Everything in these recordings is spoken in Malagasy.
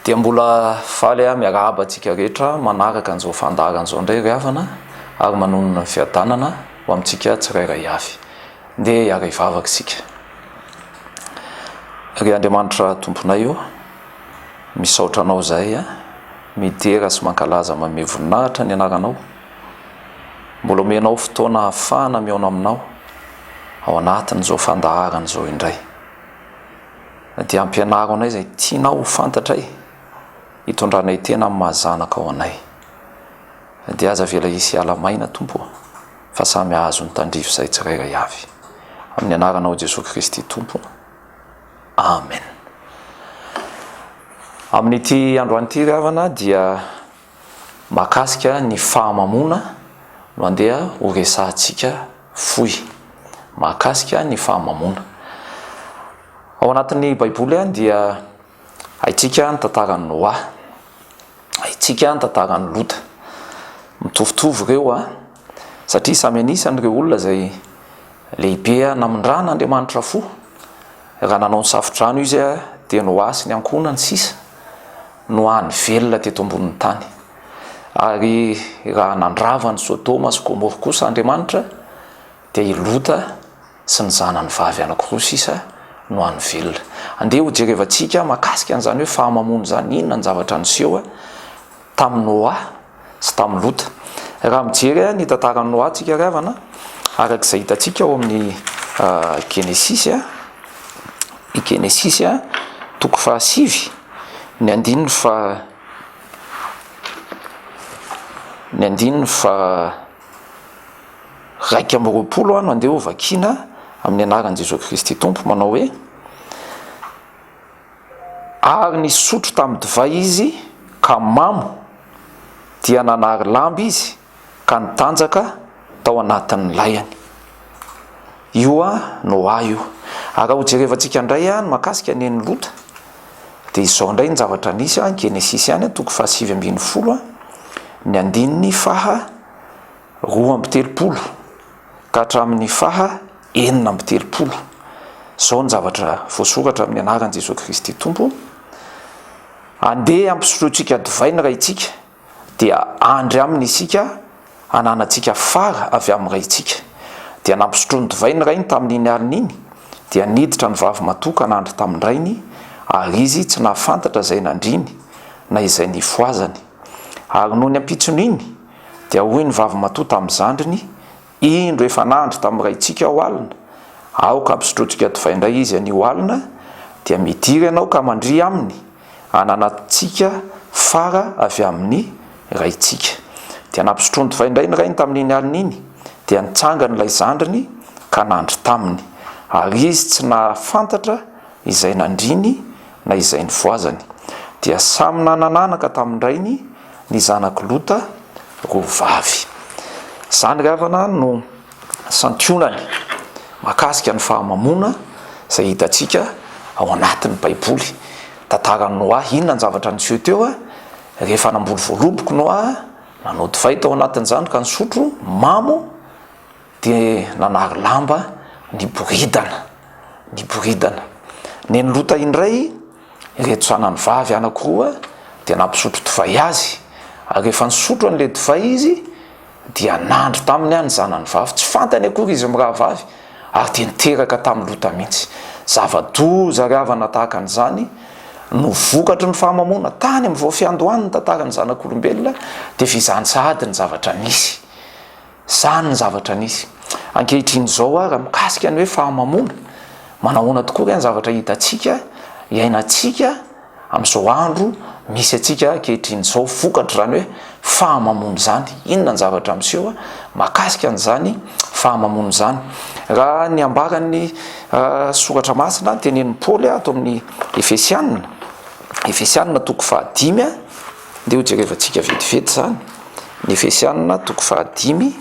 Dia mbola faly aho miarahaba antsika rehetra manaraka an'izao fandaharana izao indray ry havana ary manonona ny fiadanana ho amintsika tsirairay avy. Ndeha hiara-hivavaka isika. Ry Andriamanitra Tomponay ô, misaotra Anao izahay, midera sy mankalaza manome voninahitra ny anaranao. Mbola omenao fotoana ahafahana mihaona aminao ao anatin'izao fandaharana izao indray. Dia ampianaro anay izay tianao ho fantatray, hitondranay tena amin'ny maha zanakao anay. Dia aza avela hisy hiala maina Tompo ô, fa samy hahazo ny tandrify izay tsirairay avy. Amin'ny anaranao Jesoa Kristy Tompo. Amen. Amin'ity androany ity ry havana dia mahakasika ny fahamamoana no andeha ho resahantsika fohy. Mahakasika ny fahamamoana. Ao anatin'ny Baiboly dia haintsika ny tantaran'i Noa, haintsika ny tantaran'i Lota. Mitovitovy ireo satria samy anisan'ireo olona izay lehibe namindran'Andriamanitra fo. Raha nanao ny safodrano izy dia Noa sy ny ankohonany sisa no hany velona teto ambonin'ny tany. Ary raha nandrava an'i Sodoma sy Gomoro kosa Andriamanitra dia i Lota sy ny zanany vavy anankiroa sisa no hany velona. Andeha hojerevantsika mahakasika an'izany hoe fahamamoana izany, inona ny zavatra niseho tamin'i Noa sy tamin'i Lota. Raha mijery ny tantaran'i Noa tsika ry havana, araka izay hitantsika ao amin'ny Genesisy, ny Genesisy toko fahasivy, ny andininy faha ny andininy faha 21 no andeha ho vakiana amin'ny anaran'i Jesoa Kristy Tompo manao hoe ary nisotro tamin'ny divay izy ka mamo dia nanary lamba izy ka nitanjaka tao anatin'ny layany. Io a Noa io. Ary raha hojerevantsika indray ny mahakasika ny an'i Lota dia izao indray ny zavatra nisy a, Genesisy ihany toko faha-19 ny andininy faha 32 ka hatramin'ny faha 36. Izao ny zavatra voasoratra amin'ny anaran'i Jesoa Kristy Tompo, Andeha hampisotrointsika divay ny raintsika, dia andry aminy isika hananantsika fara avy amin'ny raintsika. Dia nampisotroiny divay ny rainy tamin'iny alina iny, dia niditra ny vavimatoa ka nandry tamin-drainy, ary izy tsy nahafantatra izay nandriny na izay nifohazany. Ary nony ampitson'iny, dia hoy ny vavimatoa tamin'ny zandriny, Indro efa nandry tamin'ny raintsika aho alina, aoka hampisotrointsika divay indray izy anio alina, dia midira ianao ka mandria aminy, hananantsika fara avy amin'ny raintsika. Dia nampisotroiny divay indray ny rainy tamin'iny alina iny, dia nitsangana ilay zandriny ka nandry taminy, ary izy tsy nahafantatra izay nandriny na izay nivoazany. Dia samy nanan'anaka tamin-drainy ny zanak'i Lota roa vavy. Izany ry havana no santionany mahakasika ny fahamamoana izay hitantsika ao anatin'ny Baiboly. Tantaran'i Noa, inona ny zavatra niseho teo? Rehefa namboly voaloboka Noa, nanao divay tao anatin'izany ka nisotro, mamo, dia nanary lamba niboridana, niboridana. Nen'i Lota indray ireto zanany vavy anankiroa dia nampisotro divay azy, ary rehefa nisotro an'ilay divay izy dia nandry taminy ny zanany vavy, tsy fantany akory izy mirahavavy, ary dia niteraka tamin'i Lota mihitsy. Zava-doza ry havana tahaka an'izany no vokatry ny fahamamoana tany amin'ny vao fiandohan'ny tantaran'ny zanak'olombelona, dia efa izany sahady ny zavatra nisy. Izany ny zavatra nisy. Ankehitriny izao ary mikasika ny hoe fahamamoana, manahoana tokoa re ny zavatra hitantsika, iainantsika amin'izao andro misy antsika ankehitriny izao vokatr'izany hoe fahamamoana izany. Inona ny zavatra miseho mahakasika an'izany fahamamoana izany? Raha ny ambaran'ny soratra masina tenenin'i Paoly ato amin'ny Efesianina, Efesianina toko fahadimy, Ndeha hojerevantsika vetivety izany, ny Efesianina toko fahadimy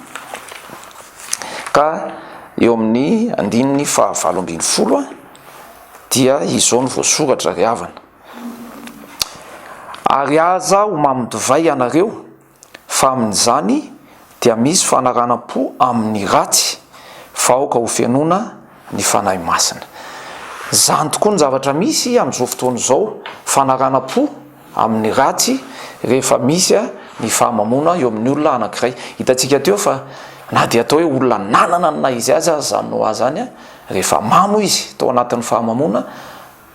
ka eo amin'ny andininy fahavalo ambin'ny folo dia izao no voasoratra ry havana. Ary aza ho mamon-divay ianareo, fa amin'izany dia misy fanaranam-po amin'ny ratsy, fa aoka hofenoina ny Fanahy Masina. Izany tokoa ny zavatra misy amin'izao fotoana izao, fanaranam-po. amin'ny ratsy rehefa misy ny fahamamoana eo amin'ny olona anankiray. Hitantsika teo fa na dia atao hoe olona nanana ny naha izy azy aza izany Noa izany, rehefa mamo izy tao anatin'ny fahamamoana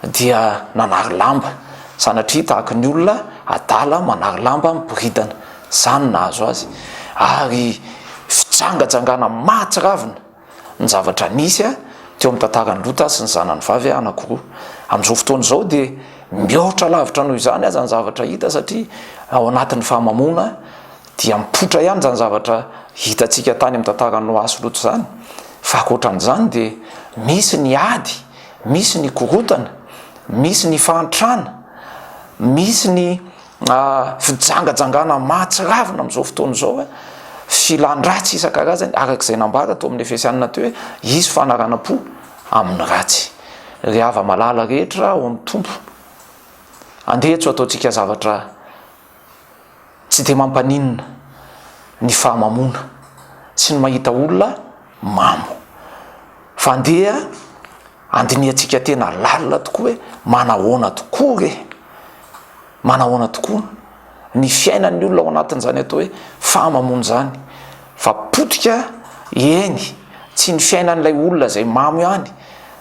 dia nanary lamba, sanatria tahaka ny olona adala manary lamba miboridana. Izany no nahazo azy. Ary fijangajangana mahatsiravina ny zavatra nisy teo amin'ny tantaran'i Lota sy ny zanany vavy anankiroa. Amin'izao fotoana izao dia mihoatra lavitra noho izany aza ny zavatra hita satria ao anatin'ny fahamamoana dia mipoitra ihany izany zavatra hitantsika tany amin'ny tantaran'i Noa sy Lota izany. Fa ankoatran'izany dia misy ny ady, misy ny korontana, misy ny fahantrana, misy ny Fijangajangana mahatsiravina amin'izao fotoana izao, filan-dratsy isan-karazany, araka izay nambara tao amin'ny Efesianina teo hoe hisy fanaranam-po amin'ny ratsy. Ry hava-malala rehetra ao amin'ny Tompo, andeha tsy ho ataontsika zavatra tsy dia mampaninona ny fahamamoana sy ny mahita olona mamo, fa andeha handinihantsika tena lalina tokoa hoe manahoana tokoa re? Manahoana tokoa ny fiainan'ny olona ao anatin'izany atao hoe fahamamoana izany? Fa potika, eny, tsy ny fiainan'ilay olona izay mamo ihany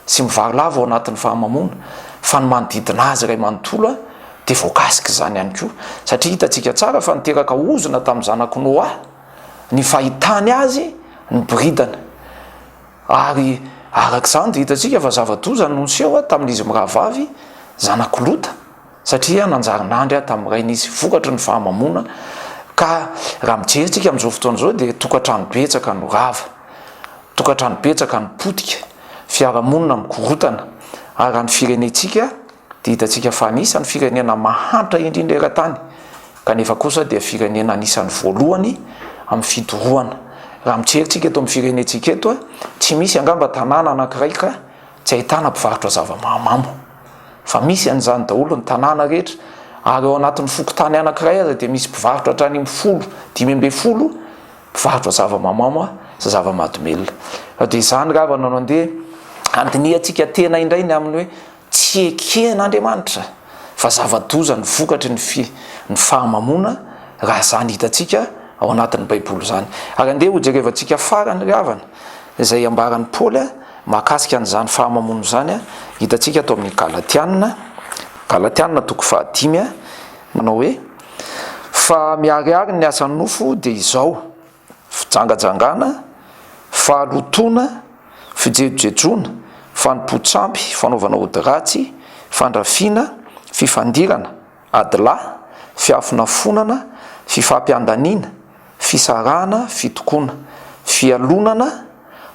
sy mivarilavo ao anatin'ny fahamamoana, fa ny manodidina azy iray manontolo dia voakasik'izany ihany koa. Satria hitantsika tsara fa niteraka ozona tamin'ny zanak'i Noa ny fahitany azy niboridana. Ary araka izany dia hitantsika fa zava-doza no niseho tamin'izy mirahavavy zanak'i Lota. Satria nanjary nandry aho tamin'ny rainy izy vokatry ny fahamamoana ka raha mijery tsika amin'izao fotoana izao dia tokantrano betsaka no rava, tokantrano betsaka no potika, fiarahamonina mikorotana ary raha ny firenentsika dia hitantsika fa anisan'ny firenena mahantra indrindra eran-tany kanefa kosa dia firenena anisan'ny voalohany amin'ny fidorohana. Raha mijery tsika eto amin'ny firenentsika eto tsy misy angamba tanàna anankiray ka tsy ahitana mpivarotra zava-mahamamo. Fa misy an'izany daholo ny tanàna rehetra, ary ao anatin'ny fokontany anankiray aza dia misy mpivarotra hatrany amin'ny folo, 15 mpivarotra zava-mahamamo sy zava-mahadomelina. Fa dia izany ry havana no andeha handinihantsika tena indray ny amin'ny hoe tsy eken'Andriamanitra fa zava-doza ny vokatry ny fi, ny fahamamoana raha izany hitantsika ao anatin'ny Baiboly izany. Ary andeha hojerevantsika farany ry havana izay ambaran'i Paoly Mahakasika an'izany fahamamoana izany, hitantsika ato amin'ny Galatiana, Galatiana toko fahadimy, manao hoe, Fa miharihary ny asan'ny nofo dia izao, fijangajangana, fahalotoana, fijejojejoana, fanompoan-tsampy, fanaovana ody ratsy, fandrafiana, fifandirana, adilahy, fiafonafonana, fifampiandaniana, fisarahana, fitokoana, fialonana,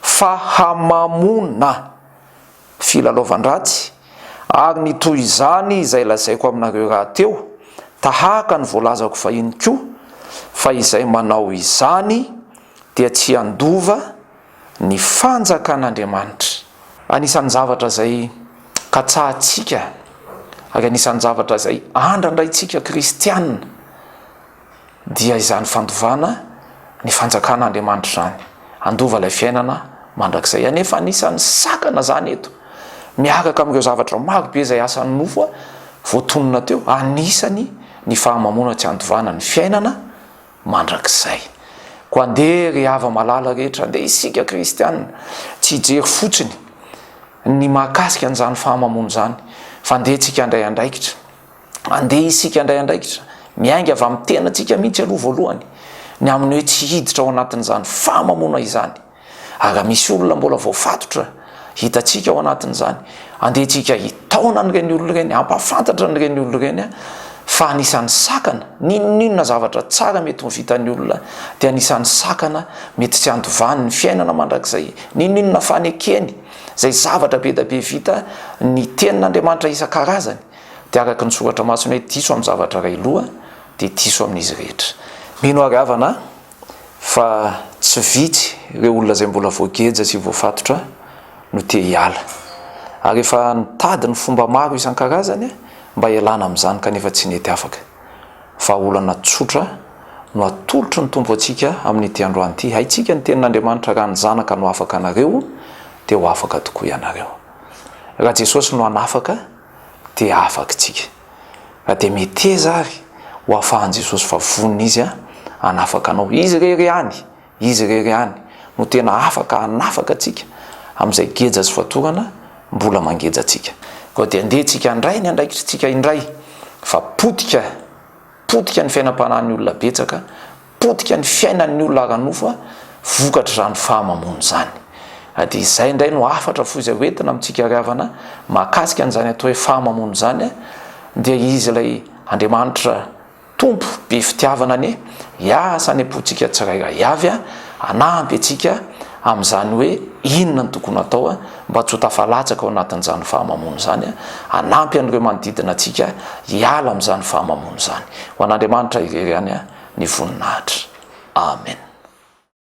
fahamamoana, filalaovan-dratsy, ary ny toy izany izay lazaiko aminareo rahateo, tahaka ny voalazako fahiny koa, fa izay manao izany dia tsy handova ny fanjakan'Andriamanitra. Anisan'ny zavatra izay katsahantsika ary anisan'ny zavatra izay andrandraintsika kristiana dia izany fandovana ny fanjakan'Andriamanitra izany, handova ilay fiainana mandrakizay. Anefa anisan'ny sakana izany eto, miaraka amin'ireo zavatra maro be izay asan'ny nofo voatonona teo, anisany ny fahamamoana tsy handovana ny fiainana mandrakizay. Koa andeha ry hava-malala rehetra, andeha isika kristiana tsy hijery fotsiny ny mahakasika an'izany fahamamoana izany, fa andeha tsika handray andraikitra. Andeha isika handray andraikitra, miainga avy amin'ny tenantsika mihitsy aloha voalohany, ny amin'ny hoe tsy hiditra ao anatin'izany fahamamoana izany. Ary raha misy olona mbola voafatotra hitantsika ao anatin'izany, andeha tsika hitaona an'ireny olona ireny, hampahafantatra an'ireny olona ireny fa anisan'ny sakana, n'inon'inona zavatra tsara mety ho vitan'ny olona dia anisan'ny sakana mety tsy handovany ny fiainana mandrakizay, n'inon'inona fanekeny izay zavatra be dia be vita ny tenin'Andriamanitra isan-karazany dia araka ny soratra masina hoe diso amin'ny zavatra iray loha dia diso amin'izy rehetra. Mino ary havana Fa tsy vitsy ireo olona izay mbola voageja sy voafatotra no te hiala. Ary efa nitady ny fomba maro isan-karazany mba hialana amin'izany kanefa tsy nety afaka. Vahaolana tsotra no atolotry ny Tompo antsika amin'ity androany ity. Haintsika ny tenin'Andriamanitra raha ny Zanaka no afaka anareo dia ho afaka tokoa ianareo. Raha Jesosy no hanafaka dia afaka isika. Ka dia meteza ary ho afahan'i Jesosy fa vonona Izy hanafaka anao. Izy irery ihany, Izy irery ihany no tena afaka hanafaka antsika amin'izay geja sy fatorana mbola mangeja antsika. Koa dia andeha tsika handray ny andraikitritsika indray fa potika, potika ny fiainam-panahin'ny olona betsaka, Potika ny fiainan'ny olona ara-nofo vokatr'izany fahamamoana izany. Dia izay indray no hafatra fohy izay hoentina amintsika ry havana mahakasika an'izany atao hoe fahamamoana izany, dia Izy ilay Andriamanitra Tompo be fitiavana anie hiasa any am-pontsika tsirairay avy hanampy antsika amin'izany hoe inona no tokony hatao mba tsy ho tafalatsaka ao anatin'izany fahamamoana izany, hanampy an'ireo manodidina antsika hiala amin'izany fahamamoana izany. Ho an'Andriamanitra irery ihany ny voninahitra. Amen.